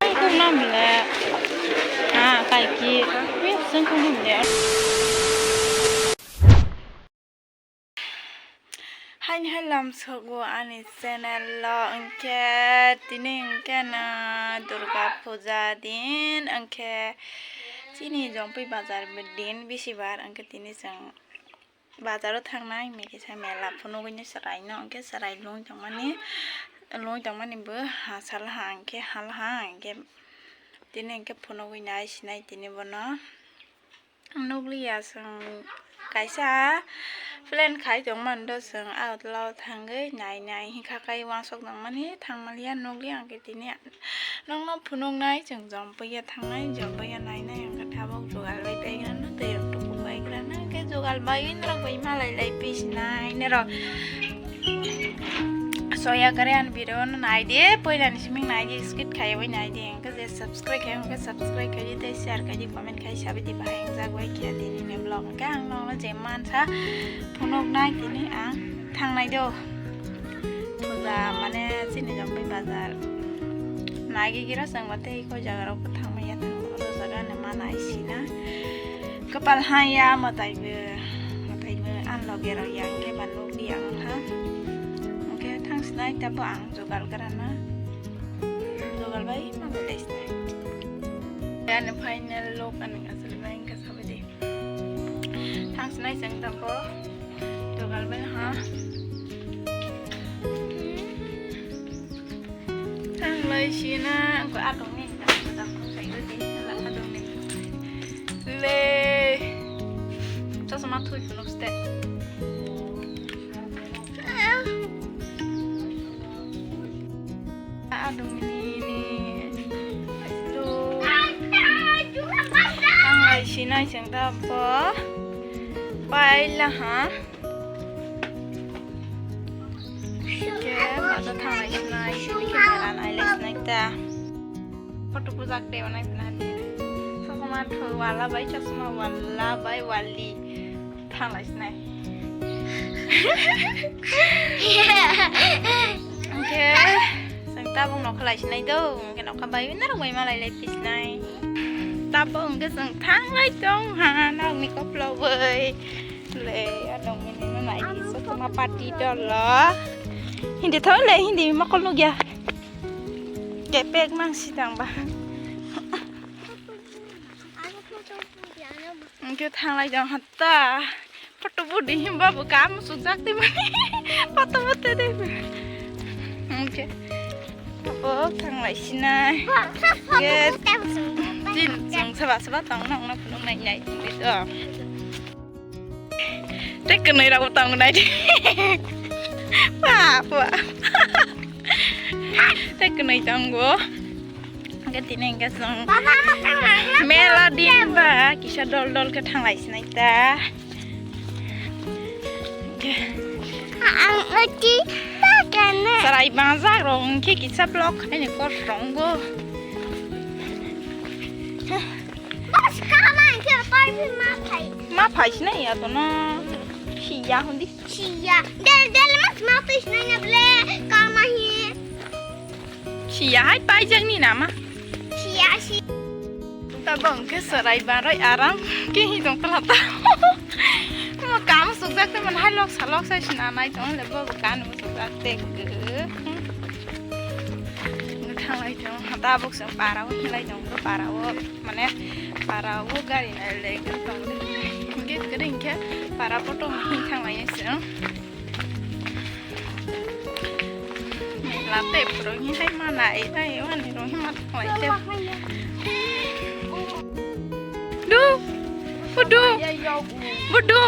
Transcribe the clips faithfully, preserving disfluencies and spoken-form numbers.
Kung nam le. Ah, kai ki. Seng kung nam le. Haini hai lamsogo ani channel o, hwnkhe tini hwnkhe na Durga Puja din, hwnkhe chini Jompui bazar din bisibar, hwnkhe tini chwng bazaro thangnai, hwnkhe kisa mela phunugwino chwraino, hwnkhe chwrai lung tongmani, lung tongmani bo ha salha, hwnkhe halha, hwnkhe tini hwnkhe phunugwi nai sinai tini bono. Nukliya chwng kaisa plan khai tongmani do, chwng agartala o thangwi nai nai hinkha kai uansuk tongmani thangmaliya nukliya, hwnkhe tini nokno phunuknai chwng Jompui ya thangnai, Jompui ya nainai, hwnkhe tabuk jugal bai paigrana, twi rok tubu paigrana, hwnkhe jugal bai norok bai malai lai pisinai norok. Soya kare ani video no nai di, poila ni siming nai di, skip khai bai nai di, hwnkhe je subscribe khai, hwnkhe subscribe khai di, tei share khai di, comment khai sabi di, bahai wngjak bai khe tini ni vlog hwnkhe ang nokno je mansa phunuknai tini ang thangnai do. Puja mane chini Jompui bazar nai gi gira chwng ba tei koi jaga rok thangmaya thang o jaga ni ma nai sina. Kapal ha ya mwtai bo, mwtai bo ang loge rok ya hwnkhe ba nukliya wngkha. Hwnkhe thang sinai tabo ang jugal grana. Jugal bai ma mwtai sinai. Ani final look ani aswk bai wngkha sabai di. Thang sinai chwng tabo jugal bai ha. Thanglai sina, angko adong ni, adong ni, adong ni. Le, chosma thui phunuk ste. Adong ni, ni. Thanglai sina, seng ta po. Paila ha. Khe baza thanglai sinai, sini khe mela nailai sinai ta. Photo bujak de, onai pina de. Chosma thu wala bai, chosma wala bai wali thanglai sinai. Khe chwng tabuk nokha lai sinai do, hwnkhe nokha bai norok bai malai lai pisinai. Tabuk hwnkhe chwng thanglai tong ha, nokni koplo bai. Le, adong mini no nai di, sotoma party dolo. Hindi tho le, hindi mokol nugya. Kepek mang sidang ba. Hwnkhe thanglai jong hatta. Photo budi himba bo kam sujak de mani. Photo budi de. Hwnkhe. Abo thanglai sinai. Ye, tin, chwng saba saba tong nong no phunuk nai nai tong de to. Tei kwnwi rok tong nai di. Ba, ba. Tei kwnwi tongo. Hwnkhe tini hwnkhe chwng mela din ba kisa dol dol khe thanglai sinai ta. Ang oti ta kene. Chwrai bangjak rok hwnkhe kisa vlog khaini kosongo. Bas kama hwnkhe parfum ma phai. Ma phai sinai ya to na. Siya hundi. Siya. Del del mas ma phai sinai na ble kama hi. Siya hai pai jang ni nama. Siya si. Tabuk hwnkhe chwrai baroi aram khe hi tong kala ta. Mo kam sukjak te man hai lok salok sai sina nai tong le bo kan mo sukjak te. Thanglai tong tabuk se para o hinlai tong para o. Mane para o gari nai le tong le. Hingke kering khe para poto hing thanglai se. Mela te puro hing hai mana e tai o ani ro hing ma thanglai se. Du. Budu. Budu.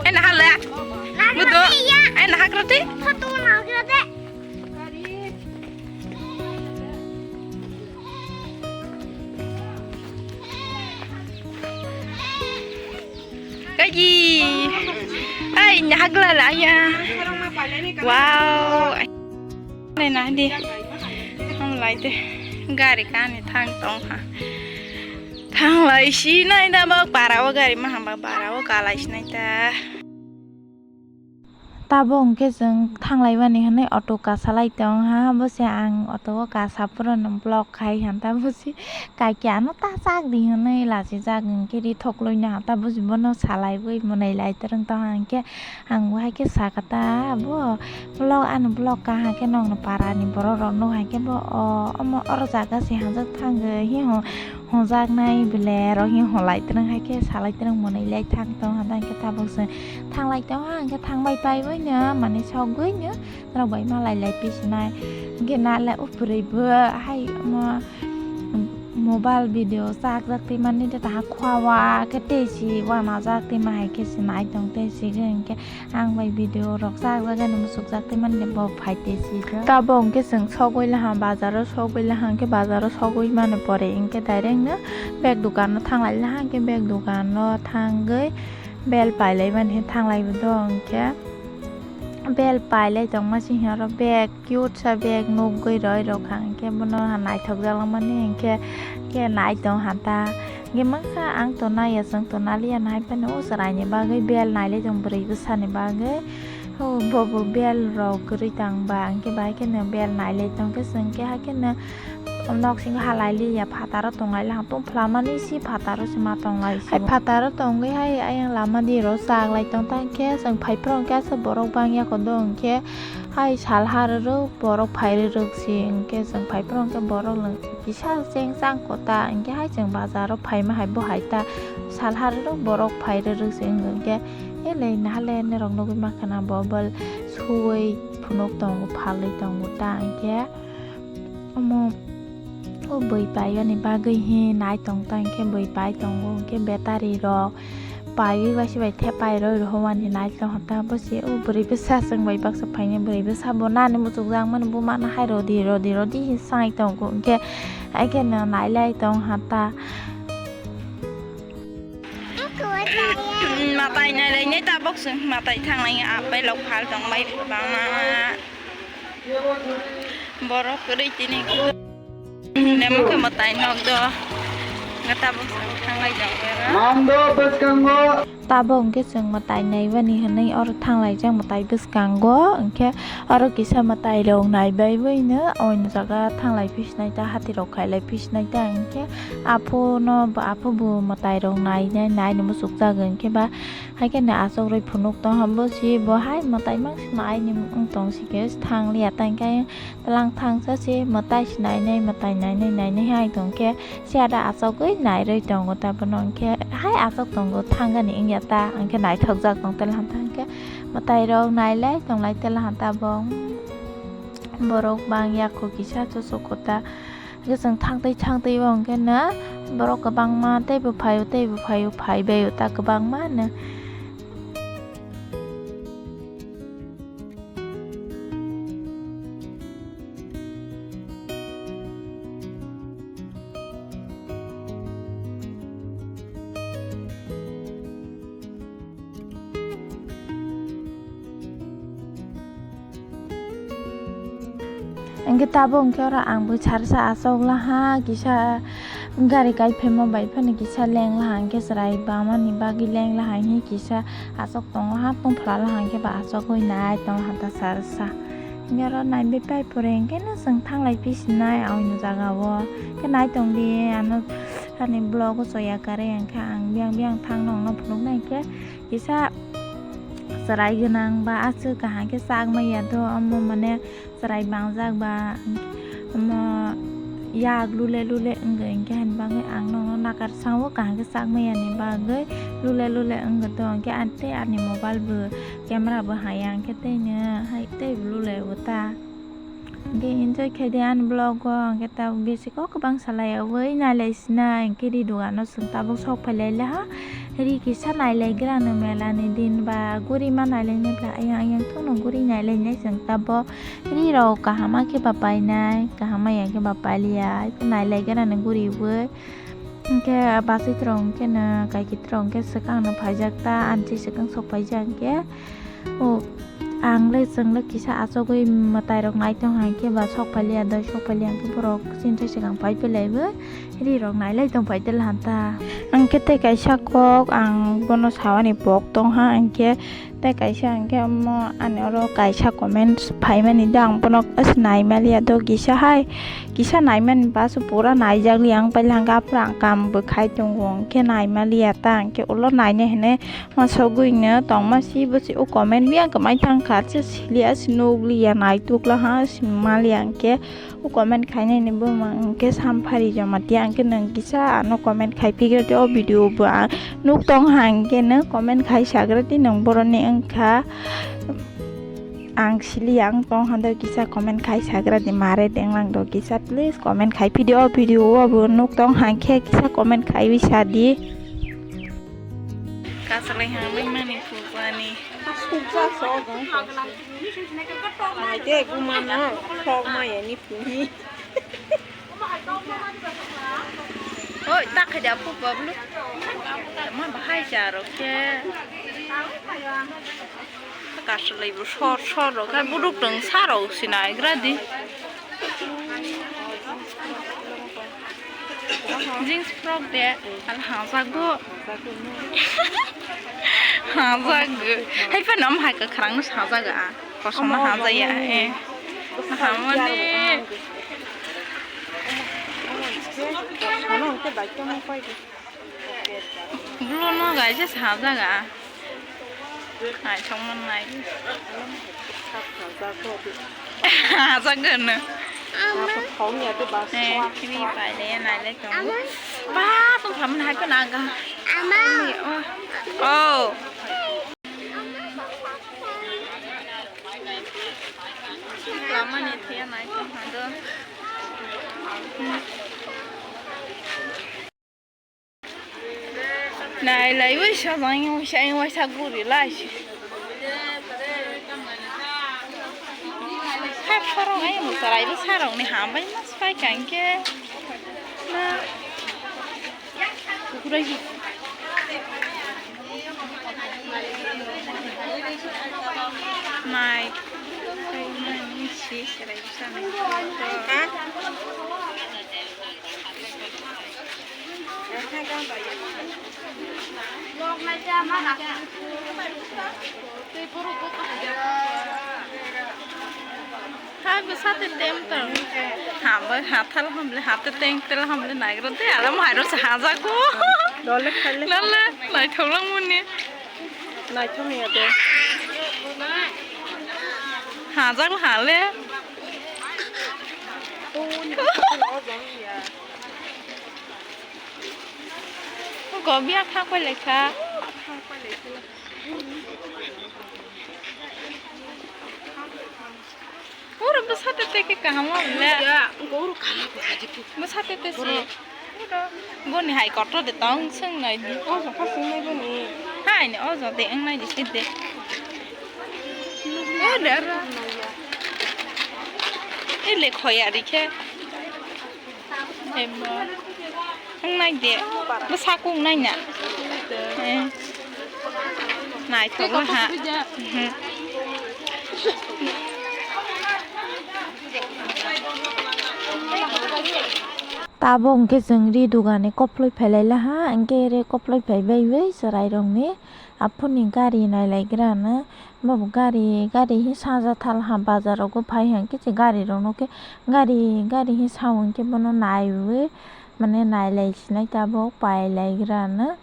Ena hala. Budu. Ena hakrati. Photo na hakrati. Kaji. Ai, nyahagla la ya. Wow. Lai na di. Ham lai de. Gari kani thang tong ha. Thang lai si nai da ba para o gari ma hamba para o ka lai si nai ta. Tabuk hwnkhe chwng thanglaimani hwnwi auto kasalai tong ha, bo se ang auto o kasa phuru no block khai han ta, bo se kaikya ano ta chak di hwnwi lachijak, hwnkhe ri thok loina ha ta, bo se bono salaiwi mwnwi lai twrwng tong ha, hwnkhe ang bo hai khe saka ta, bo block, ani block ka ha khe nokni para ni borok rok nuk hai khe bo o omo oro jaga se hanjak thang hi hwnjaknai bele oro hi hwnlai twrwng hai khe salai twrwng mwnwi lai thang tong ha ta, hwnkhe tabuk se thanglai tong ha, hwnkhe thangbai paiwi no mane sogwi no norok bai malai lai pisinai, hwnkhe nale o bwrwi bo hai omo mobile video chak jak twi mani de, taha khua wa khe tei si wana jak twi ma hai khe se nai tong tei si hwnkhe. Ang bai video rok chak jak ani muchuk jak tei mani bo phai tei si jak. Tabuk hwnkhe chwng sogwi laha, bazar o sogwi laha, hwnkhe bazar o sogwi mani pore hwnkhe direct no bag dukan o thanglai laha, hwnkhe bag dukan o thangwi bel pailai mani thanglai bo do hwnkhe. Bel pailai tongma sing oro bag cute sa bag nugwi roi rok kha, hwnkhe bono naithok jak mani hwnkhe khe nai tong ha ta. Hwnkhe mangsa ang to naiya, chwng to naliya, nai phano o chwraini bagwi bel nailai tong bwrwi bwsani bagwi. O bo bo bel rok kwrwi tang ba, hwnkhe bahai kheno bel nailai tong khe chwng khe hai kheno nok singo halai liya, phataro tonglai laha, tongphla mani si phataro se ma tonglai si. Hai phataro tongwi hai ayang lama di ro chak lai tong ta, hwnkhe chwng phai phuru hwnkhe aswk borok bangya kho do, hwnkhe hai sal ha rwrwk borok phai rwrwk si, hwnkhe chwng phai phuru hwnkhe borok kisa cheng chang kho ta, hwnkhe hai chwng bazar o phaima hai bo hai ta sal ha rwrwk borok phai rwrwk si wngkha, hwnkhe elei nahale norok nugwi mankha na bo bwle suwi phunuk tongo, phalwi tongo ta, hwnkhe omo o bwi paiyani bagwi hi nai tong ta, hwnkhe bwi pai tongo, hwnkhe battery rok paiwi waisa bai the pai roi rohor mani nai tong ta, bo se o bwrwi bwsa chwng bai baksa phaini, bwrwi bwsa bo nani muchuk jak mani bo mana hai rodi rodi rodi hi sai tongo, hwnkhe hai kheno nai lai tong ha ta. Matai nai lai nai tabuk chwng matai thanglai apai lok phal tong bai bangma. Borok kwrwi tini. Nemo khe mwtai nok do. Nga tabuk thang lai jang bera. Mando bwskango. Tabuk hwnkhe chwng mwtai naibani hwnwi oro thang laijak mwtai bwskango. Hwnkhe oro kisa mwtai rok naibai baino oino jaga thang lai phi sinai ta, hati rok khai lai phi sinai ta. Hwnkhe aphuno, aphu bo mwtai rok nainai, naini muchuk jagwi hwnkhe ba. Hai khe no aswk rwi phunuk tong ha, bo si bo hai mwtai mang sima aini wng tong si khe thang liya ta, hwnkhe tlang thang sa se mwtai si nainai, mwtai nainai, nainai hai tong khe se ada aswk wi nai rwi tongo ta bono, hwnkhe hai aswk tongo thang ani wngya ta, hwnkhe naithok jak tong tela hwn ta, hwnkhe mwtai rok nai lai tong lai tela hwn ta bo borok bang ya kho kisa chusuk kho ta. Hwnkhe chwng thangtwi thangtwi o hwnkhe no borok kwbangma teibo phaio, teibo phaio, phaibaio ta kwbangma no. Hwnkhe tabuk hwnkhe oro ang bwsarsa achuk laha, kisa gari kai phaima bai phano kisa leng laha, hwnkhe chwrai bamani bagwi leng laha, hwnkhe kisa achuk tongo ha, tongphla laha, hwnkhe ba achugwi nai tong laha ta sarsa. Hwnkhe oro naibe pai pore hwnkhe no chwng thanglai pisinai o jaga o, hwnkhe nai tongdi ano ani vlog o choya kwrwi, hwnkhe ang biyang biyang thang nongno phunuknai hwnkhe. Kisa chwrai gwnang ba aswk kaham khe chak maya do, omo mane chwrai bangjak ba omo yak lule lule wngwi, hwnkhe haini bagwi ang nokno nakar sango kaham khe chak maya ni bagwi lule lule wngwi do, hwnkhe tei ani mobile bo camera bo haya, hwnkhe tei no hai tei bo lule bo ta. Hwnkhe enjoy khe di ani vlog o, hwnkhe tabuk bisi kok kwbang salai ya wi nailai sinai, hwnkhe ri dogano chwng tabuk sok phai lai laha. Ri kisa nailai gra no mela ni din ba guri ma nailai nai bwla ayang ayang thung no guri nailai nai chwng tabuk. Ri rok kaham ma khe ba painai, kaham ma ya khe ba pailiya, nailai gra no guri wi. Hwnkhe bachai rok hwnkhe no kaikit rok hwnkhe swkang no phaijak ta, ani swkang sok phaijak hwnkhe. O, ang le chwng le kisa achugwi mwtai rok nai tong hai khe ba sok phailiya doi, sok phailiya hwnkhe borok chini thai swkang pai phailai bo ri rok nai lai tong phai tela hwn ta. Hwnkhe tei kaisa kok ang bono sawani pok tong ha, hwnkhe Tei kaisa hwnkhe omo ani oro kaisa comment phaimani do, ang bono naimaliya do, kisa hai kisa naimani baso pura naijakliya, ang pailangkha aphuru ang kam bo khai tongo hwnkhe naimaliya ta, hwnkhe ulo nainai hinwi masogwino tongma si bwswi o comment biyang kwmai thangkha, se siliya se nukliya naitukla ha se maliya hwnkhe. O comment khainani bumung hwnkhe Samphari Jamatia, hwnkhe nwng kisa ano comment khai phikre tei o video bo ang nuk tong ha, hwnkhe nwng comment khai sagra tei nwng boroni wngkha. Ang sili ang tong hando kisa comment khai sagra di mare denglang do kisa, please comment khai phidi o video o bo nuk tong ha, hwnkhe kisa comment khai wi sadi. Kasalai hang bai mani phukmani. Asuk ja so dong. Mai de gumano sok mai ani puni. Oi, tak khaja phu bablu. Ma bahai cha ro ke. Kasalai bu sor sor ro ka buduk tong saro sinai gradi. Jeans frock de, al hajago. Hajago. Hai pa nom hai kwkhwrang no sajaga. Kosom no hajaya. Eh. Hamani. Blue no gaisa sajaga. Naithok manai. Hajak gano. Eh, kiri pai le, nai le tongo. Ba, tong khamani hai ko naga. Oh. Oh. Lama ni thia nai tong hado. Nai lai ui sa jang ui sa ui sa guri lai si. Kha sarong ai mo sarai bo sarong ni ham bai mas pai kan ke. Na. Kukurai hi. Nai. Nai si sarai bo sa nai. Ha? Ha, bwsa te tem tong. Ha, bai ha thal hamle, ha te teng tel hamle naigra de, alam hairo se hajago. Dole khale. Dole, naithok lang muni. Naithok ya de. Hajak hale. Ko biya thang pai lekha. Oro bwsa te te ke kaham le. Ya, guru kaham ko haji pu. Bwsa te te si. Oro boni hai kotor de tong sung nai di. O jokha sung nai boni. Hai ni o jok de ang nai di si de. O de ro. Ile khoya ri khe. Emo. Ang nai de. Bo sakung nai na. Eh. Nai to bo ha. Mhm. Tabo hwnkhe chwng ri dugani koploi phailai laha, hwnkhe re koploi phaibai bai chwrairokni aphuruni gari nailaigrano. Bobo gari, gari hi saja thal ha, bazar rogo phai hwnkhe se gari rokno khe gari, gari hi sao hwnkhe bono naiwi mane nailai sinai tabok pailaigrano.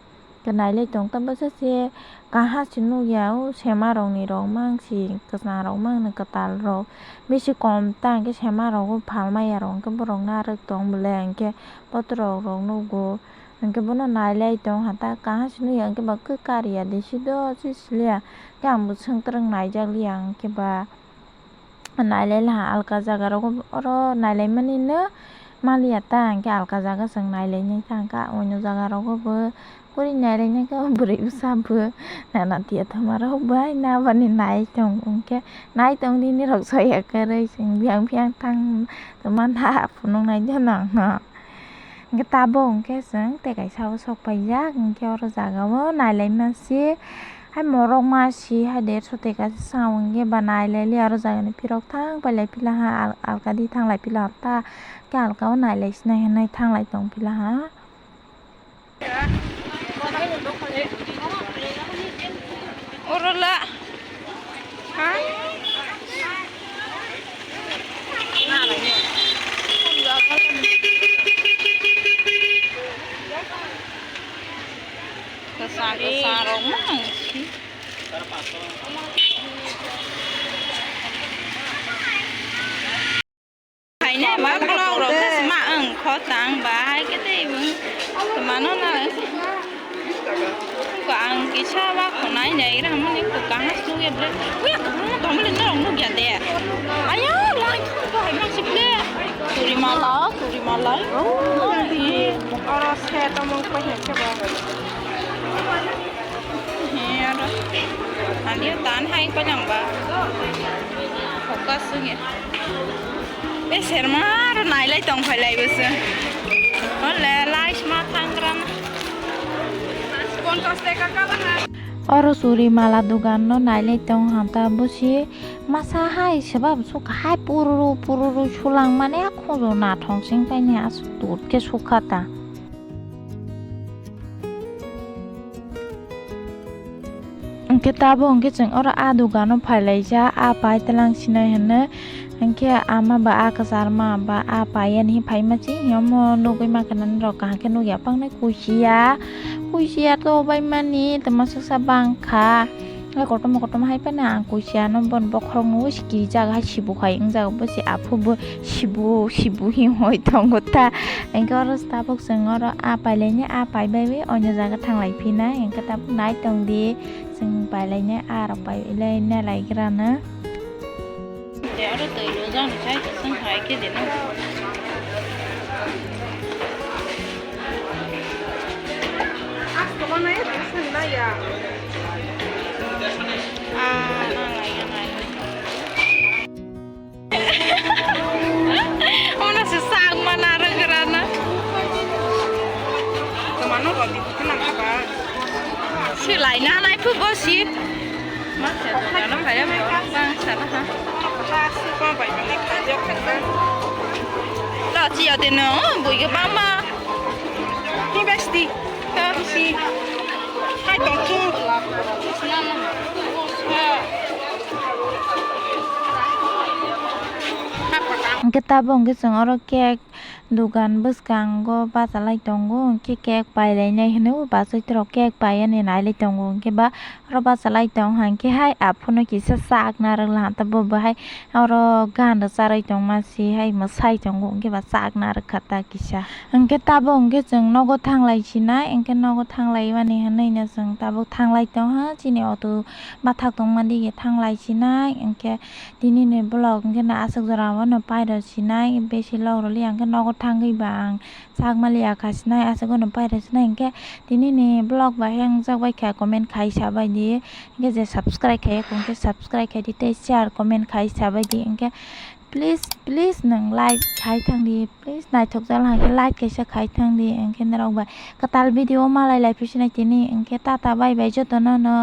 Nailai tong tabok se kaha se nukya o sema rokni rok mang si kwchang rok mangno kwtal rok bisi kom ta hwnkhe sema rogo phalmaya rok hwnkhe borok narwk tong bwle hwnkhe botrok rok nugo. Hwnkhe bono nailai tong ha ta, kaha se nukya hwnkhe ba kwkar ya de si do, si siliya. Khe ang bo swngtrwng naijak liya hwnkhe ba nailai laha alka jaga rogo, oro nailai mani no maliya ta, hwnkhe alka jaga chwng nailai nai ta, hwnkhe oino jaga rogo bo kwrwi nailai nai khe bwrwi bwsa bo nana tiya thoma rok bai nabani nai tong, hwnkhe nai tong nini rok soya kwrwi chwng biyang biyang thang tongma na phunuk nai de nang no. Hwnkhe tabok hwnkhe chwng tei kaisa o sok paijak, hwnkhe oro jaga o nailai ma se hai morok ma si hai derso teka se sao hwnkhe ba nailai li aro jaga ni phirok thang pailai phi laha al-, alkadi thanglai phi laha ta khe alka o nailai sinai hinwi thanglai tong phi laha. Oro la. Kwchang kwchang rok ma ang si. Khaina ma vlog rok khe ma ang kho tang ba hai khe tei mano na. Ko ang kisa ba khonai nai gra mani ko kaham sung ya bre. Uya ko mo tong le norok nuk ya de. Aya lai ko hai ma sip le. Turi mala, turi mala. Oh, oro se to mong ko he se ba. He oro. Alio tan hai ko jang ba. Focus sung ya. Be serma ro nailai tong phailai bwswng. Ole lai sma thangrana. Oro suri mala dugan no nailai tong hanta busi masa hai sebab suk hai pururu pururu sulang mane a khunju nathong sing paini asuk tut ke sukha ta. Hwnkhe tabuk hwnkhe chwng oro a dogano phailaijak, a pai twlang sinai hwnwi. Hwnkhe ama ba a kwcharma ba a pai ani phaima chini omo nugwi mankha nani rok kaham khe nukya pangnai kuisiya. Kuisiya to baimani twma swksa bangkha. Kotorma kotorma hai phano ang kuisiya no bon bokhorok nugwi sikijak hai sibu hai wngjago bo se aphuru bo. Sibu sibu himoi tongo ta. Hwnkhe oro tabuk chwng oro a pailaini a paibai bai onyo jaga thanglai phinai hwnkhe tabuk nai tongdi chwng pailaini a rok pailaina laigrana. Oro twi rwjak sai kwchwng hai khe dino. Ono se sak mana rwgrana. Tomano rodi bukhe nang ba. Silai na nai phu bo si. Ma se dogano phai bang sana ha. Lo chi ya de no, bui ge bang ma. Ni besti. Ka si. Hai tong chu. Hwnkhe tabuk hwnkhe chwng oro cake dugan bwskango bachalai tongo, hwnkhe cake pailainai hwnwi bachai toro cake paiyani nailai tongo, hwnkhe ba oro bachalai tong hwnkhe hai aphuru kisa chakna rwla tabuk bo hai oro gan rwcharwi tongma si hai mwsai tongo, hwnkhe ba chakna rwkha ta kisa. Hwnkhe tabuk hwnkhe chwng nogo thanglai sinai, hwnkhe nogo thanglai mani hwnwi no chwng tabuk thanglai tongha chini auto. Bathak tongma dige thanglai sinai, hwnkhe tini ni vlog hwnkhe no aswk jora o no pairw sinai, besi log rwliya hwnkhe nogo thangwi ba ang chakmaliya kha sinai, aswk o no pairw sinai, hwnkhe tini ni vlog bai hwngjak bai kha comment khai sabaidi, hwnkhe je subscribe khaiya hwnkhe subscribe khaidi tei share comment khai sabaidi, hwnkhe please please nwng like khai thangdi, please naithok jal hwnkhe like kaisa khai thangdi, hwnkhe norok bai kwtal video malai lai phi sinai tini, hwnkhe tata bye bye jotono no.